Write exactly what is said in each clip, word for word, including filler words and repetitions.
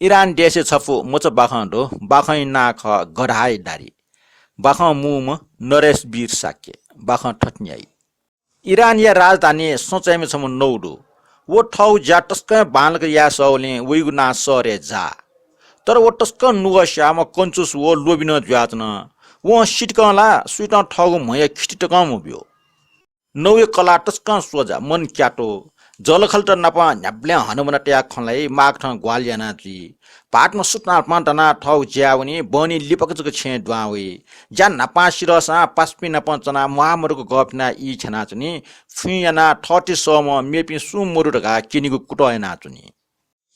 इरान देशय् छपु मचा बाखं दु। बाखंया नां खः गधाया दारी। बाखं मूम्ह नरेश वीर शाक्य। बाखं थथे न्ह्याइ। इरानया राजधानी सचाइम्ह छम्ह नौ दु। व थःगु ज्या तसकं बांलाक याये सःवलिं वइगु नां शहरय् जाः। तर व तसकं नुगः स्याःम्ह, कंचुस व लोभी नं जुयाच्वन। वं सितिकं ला सुइतं थःगु म्हया खिति तकं मब्यू। नौया कलाः तसकं सोझा, मन क्यातो। जःलाखःलात नाप न्ह्याबलें हनाबना तयाः खँ ल्हाइ, माःकथं ग्वाहालि याना जुइ। भाःतम्ह सुथ न्हापां दनाः थःगु ज्याय् वनी, बहनी लिपाक जक छेँय् दुहां वइ। ज्या न्हापां सिधःसां पासापिं नाप च्वनाः म्वाःमदुगु गःफिनाः ई छ्यानाच्वनी। फुइँ यानाः थःथें सःम्ह मेपिं सुं मदु धकाः क्यनेगु कुतः यानाच्वनी।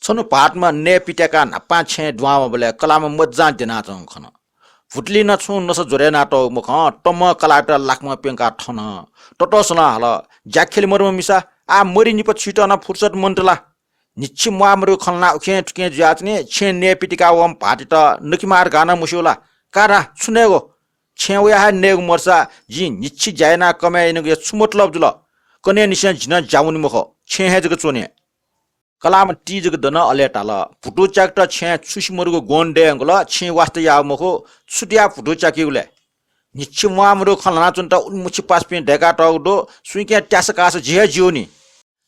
छन्हु भाःतम्ह नये पित्याकाः न्हापां छेँय् दुहां वःबलय् कलाःम्ह मज्जां द्यनाच्वंगु खन। भुतुलिइ नं छुं नसा ज्वर यानातःगु मखं तमं कलाःयात लाखम्ह प्यंकाः थन। ततःसलं हाल, ज्या ख्यले मदुम्ह मिसा, आः मरि निपा छुइत नं फुर्सद मन्त ला? न्हिच्छि म्वाःमदुगु खँ ल्हानाः उखें थुखें जुयाच्वनी। छेँय् नये पितिकाः वःम्ह भाःतयात नकिम्ह धकाः नं मस्यू ला? का धाः, छु नयेगु? छेँय् वयाः हे नयेगु मदुसा जिं न्हिच्छि ज्या यानाः कमाय् यानागुया छु मतलब जुल? कन्हय्‌निसें जि नं ज्या वने मखु, छेँय् हे जक च्वने। कलाःम्ह ति जक दन, अले धाल, भुतू च्याकेत छेँय् छुसि मदुगु ग्वन्हु दये धुंकल, छिं वास्ता याःगु मखु, छु धयाः भुतू च्याकेगु ले? न्हिच्छि म्वाःमदुगु खँ ल्हानाच्वनेत उलिमछि पासापिं दय्‌कातःगु दु, सुइके त्यासा काःसा जि हे ज्यू नि।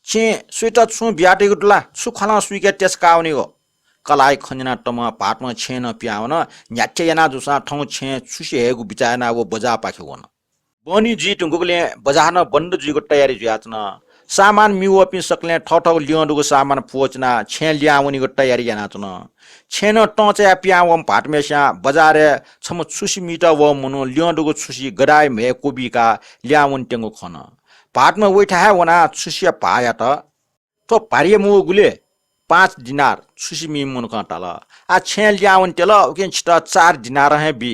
छिं सुइत छुं बियातःगु दु ला? छु ख्वालं सुइके त्यासा काः वनीगु? कलाःया खँ न्यनाः तमं भाःतम्ह छेँय् नं पिहां वन। न्ह्याथे याना जूसां थौं छेँय् छुसि हयेगु बिचाः यानाः व बजारपाखे वन। बहनी जुइ धुंकूगुलिं बजार नं बन्द जुइगु तयारी जुयाच्वन। सामान मि वःपिं सकलें थःथःगु ल्यं दुगु सामान प्वःचिनाः छेँय् लिहां वनीगु तयारी यानाच्वन। छेँय् नं तं चायाः पिहां वःम्ह भाःतम्हेस्यां बजारय् छम्ह छुसि मीत वःम्ह मनू ल्यं दुगु छुसि गधाया म्हय् क्वबिकाः लिहां वनेत्यंगु खन। भाःतम्ह वइथाय् हे वनाः छुसिया भाः यात। थ्व भारिया मू गुलि? पाँच दिनार, छुसि मीम्ह मनुखं धाल। आः छेँय् लिहां वनेत्यल, उकिं छितः चार दिनारं हे बी।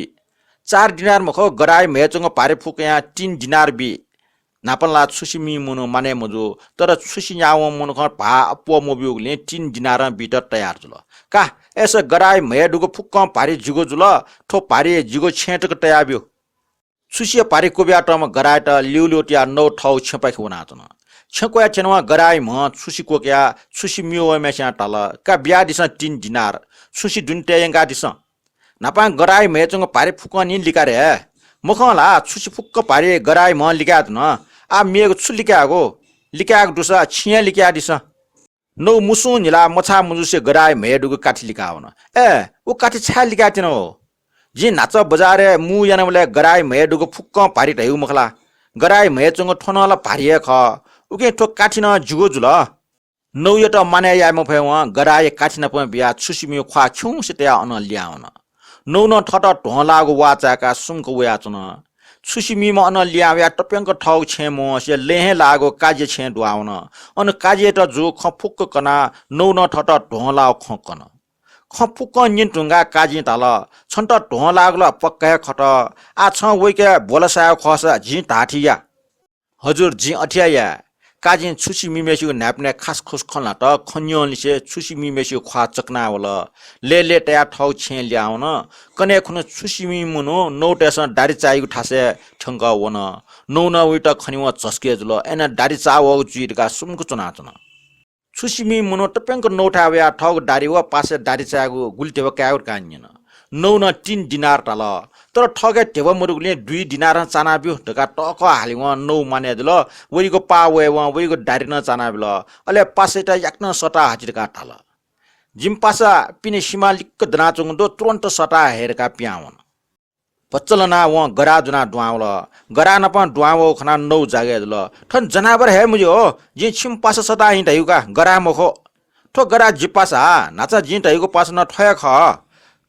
चार दिनार मखु, गधाया म्हय् च्वंगु भारी फुक्कयां तीन दिनार बी। न्हापां ला छुसि मीम्ह मनू मानय् मजू, तर छुसि न्याः वंम्ह मनुखं भाः अप्वः मब्यूगुलिं तीन दिनारं बीत तयार जुल। का, अय्‌सा गधाया म्हय् दुगु फुक्कं भारी जिगु जुल, थ्व भारी जिगु छेँय् तक तयाब्यु। छुसिया भारी क्वबियातःम्ह गधायात ल्यूल्यू तयाः नौ थःगु छेँपाखे वनाच्वन। छेँ क्वय् थ्यनेवं गधाया म्हं छुसि क्वकयाः छुसि मि वःम्हेस्यां धाल, का बियादिसँ तीन दिनार, छुसि दुने तये यंकादिसँ। न्हापां गधाया म्हय् च्वंगु भारी फुक्कं निं लिका रे। मखं ला, छुसि फुक्क भारी गधाया म्हं लिकाये धुन। आः मेगु छु लिकायेगु? लिकायेगु दुसा छिं हे लिकादिसँ। नौ मुसुं न्हिलाः मछाः मजुसे गधाया म्हय् दुगु काथि लिकाः वन। ए, उ काथि छाय् लिकाः त्यन हो? जिं न्हाचः बजारय् मू यानाबलय् गधाया म्हय् दुगु फुक्कं भारी धयागु मखु ला? गधाया म्हय् च्वंगु थ्व नं ला भारी हे खः। उकिं थ्व काथि नं जिगु जुल। नौयात मानय् याये मफयेवं गधाया काथि नाप बियाः छुसि मीया ख्वाः खिउँसे तयाः अनं लिहां वन। नौ नं थःत ध्वं लाःगु वाः चाय्‌काः सुम्क वयाच्वन। छुसि मीम्ह अनं लिहां वयाः तप्यंक थःगु छेँय् मवंसे लँय् हे लाःगु काजीया छेँय् दुहां वन। अन काजीयात जूगु खँ फुक्क कनाः नौ नं थःत ध्वं लाःगु खँ कन। खँ फुक्कं न्यने धुंकाः काजीं धाल, छन्त ध्वं लाःगु ला पक्का हे खत। आः छं वइके ब्वलसाय्‌गु खःसा जिं धाःथें या। हजुर, जिं अथे हे याये। काजीं छुसि मीम्हेसिगु न्हाय्‌पनय् खासखुस खँ ल्हात। खँ न्यंलिसे छुसि मीम्हेसिगु ख्वाः चकनाः वल। लय्‌लय् तयाः थःगु छेँय् लिहां वन। कन्हय् खुन्हु छुसि मीम्ह मनू नौतय्‌सं दारी चाइगु थासय् थ्यंकः वन। नौ नं वइत खनेवं झसकय् जुल। अय्‌नं दारी चाः वःगु जुइ धकाः सुम्क च्वनाच्वन। छुसि मीम्ह मनू तप्यंक नौथाय् वयाः थःगु दारी व पासय् दारी चायेगु गुलि ध्यबा कायेगु धकाः न्यन। नौ नं तीन दिनार धाल। तर थःके ध्यबा मदुगुलिं दुई दिनारं चानाब्यु धकाः तःकः हालेवं नौ मानय् जुल। वइगु पाः वयेवं वइगु दारी नं चानाबिल। अले पासायात याकनं सःता हजि धकाः धाल। जिमि पासा पिने सिमां लिक्क दनाच्वंगु दु, तुरुन्त सःता हये धकाः पिहां वन। भचा लनाः वं गधा ज्वनाः दुहां वल। गधा नाप दुहां वःगु खनाः नौ जागय् जुल। थन जनावर हे मज्यू हो, जिं छिमि पासा सःता हँ धयागु का, गधा मखु। थ्व गधा जि पासा, न्हाचः जिं धयागु पासा नं थ्व हे खः।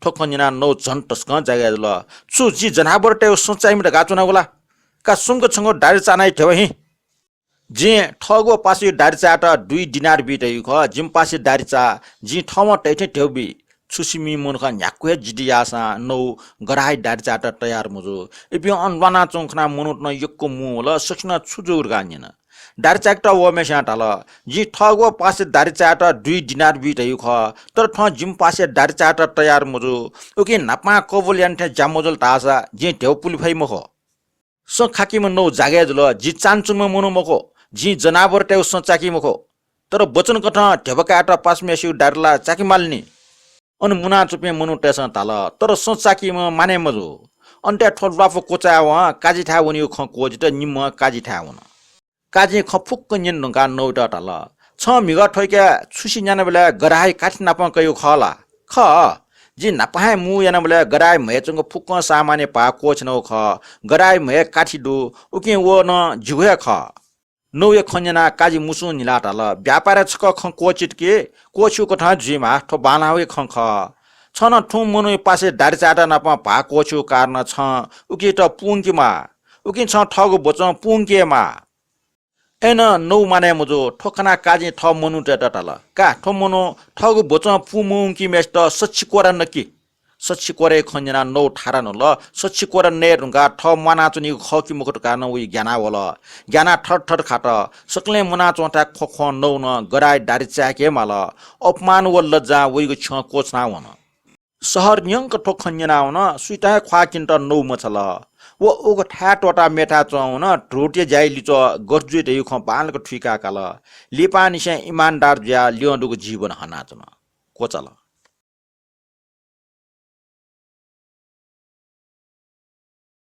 थ्व खँ न्यनाः नौ झन तसकं जागय् जुल। छु, जि जनावरतय्‌गु सँ चाइम्ह धकाः च्वनागु ला? का सुम्क छंगु दारी चानाः ध्यबा हँ। जिं थःगु पासाया दारी चायेत दुई दिनार बी धयागु खः। जिमि पासाया दारी चाः, जिं थःम्हं धयाथें ध्यबा बी। छुसि मीम्ह मनुखं न्ह्याक्व हे जिद्दी याःसां नौ गधाया दारी चायेत तयार मजू। इपिं अन ल्वानाच्वंगु खनाः मनूत नं यक्व मू वल। सकसिनं छु जूगु धकाः न्यन। दारी चायेकेत वःम्हेस्यां धाल, जिं थःगु पासाया दारी चायेत दुई दिनार बी धयागु खः, तर थ्वं जिमि पासाया दारी चायेत तयार मजू। उकिं न्हापां कबुल यानाथें ज्या मजुल धाःसा जिं ध्यबा पुले फइ मखु। सँ खाकीम्ह नौ जागय् जुल। जि चान्हय् च्वंम्ह मनू मखु, जिं जनावरतय्‌गु सँ चाकी मखु। तर वचनकथं ध्यबा कायेत पासाम्हेसिगु दारी ला चाके माल नि। अन मुनाच्वंपिं मनूतय्सं धाल, तर सँ चाकीम्ह माने मजू। अन्तय् थ्व ल्वापु क्वचाय्वं काजीथाय् वनीगु खँ क्वःछित निम्हं काजीथाय् वन। काजीं खँ फुक्क न्यने धुंकाः नौयात धाल, छं म्हिगः थ्वइके छुसि न्यानाबलय् गधाइ काठि नापं कयागु खः ला? खः। जिं न्हापा हे मू यानाबलय् गधाइ म्हय् च्वंक फुक्कं सामानया भाः क्वःछिनागु खः। गधाइ म्हय् काठि दु, उकिं व नं जिगु हे खः। नौया खँ न्यनाः काजी मुसुं न्हिलाः धाल, व्यापारय् छकः खँ क्वःछित कि, क्वःछिउ कथं जुइमाः, थ्व बांलाःगु हे खँ खः। छं नं थुं मनूया पासय् दारिचाःत नापं भाः क्वःछिउ कारणं छं उकित पूवंकेमाः। उकिं छं थःगु बचं पूवंकेमाः। अय्नं नौ माने मजू। थ्व खनाः काजीं थः मनूतय्त धाल, का, थ्व मनू थःगु बचं पूमवंकीम्हय्सित सछि क्वरा नकि। सछि क्वराया खँ न्यनाः नौ थारा न्हुल। सछि क्वरा नये धुंकाः थः म्वानाच्वनीगु खः कि मखु धकाः नं वइ ग्यानावल। ग्यानाः थरथर खात। सकलें मुनाच्वंथाय् ख्वख्वं नौ नं गधाइ दारिचाय्के माल। अपमान व लज्जां वइगु छ्यं क्वछुना वन। शहर न्यंक थ्व खँ न्यनावन, सुइत हे ख्वाः क्यनेत नौ मछाल। व उगु थाय् त्वःताः मेथाय् च्वंवन, धुर्तया ज्याया लिच्वः गथे जुइ धइगु खँ बांलाक थुइका काल। लिपांनिसें इमानदार जुयाः ल्यं दुगु जीवन हनाच्वन। क्वचाल।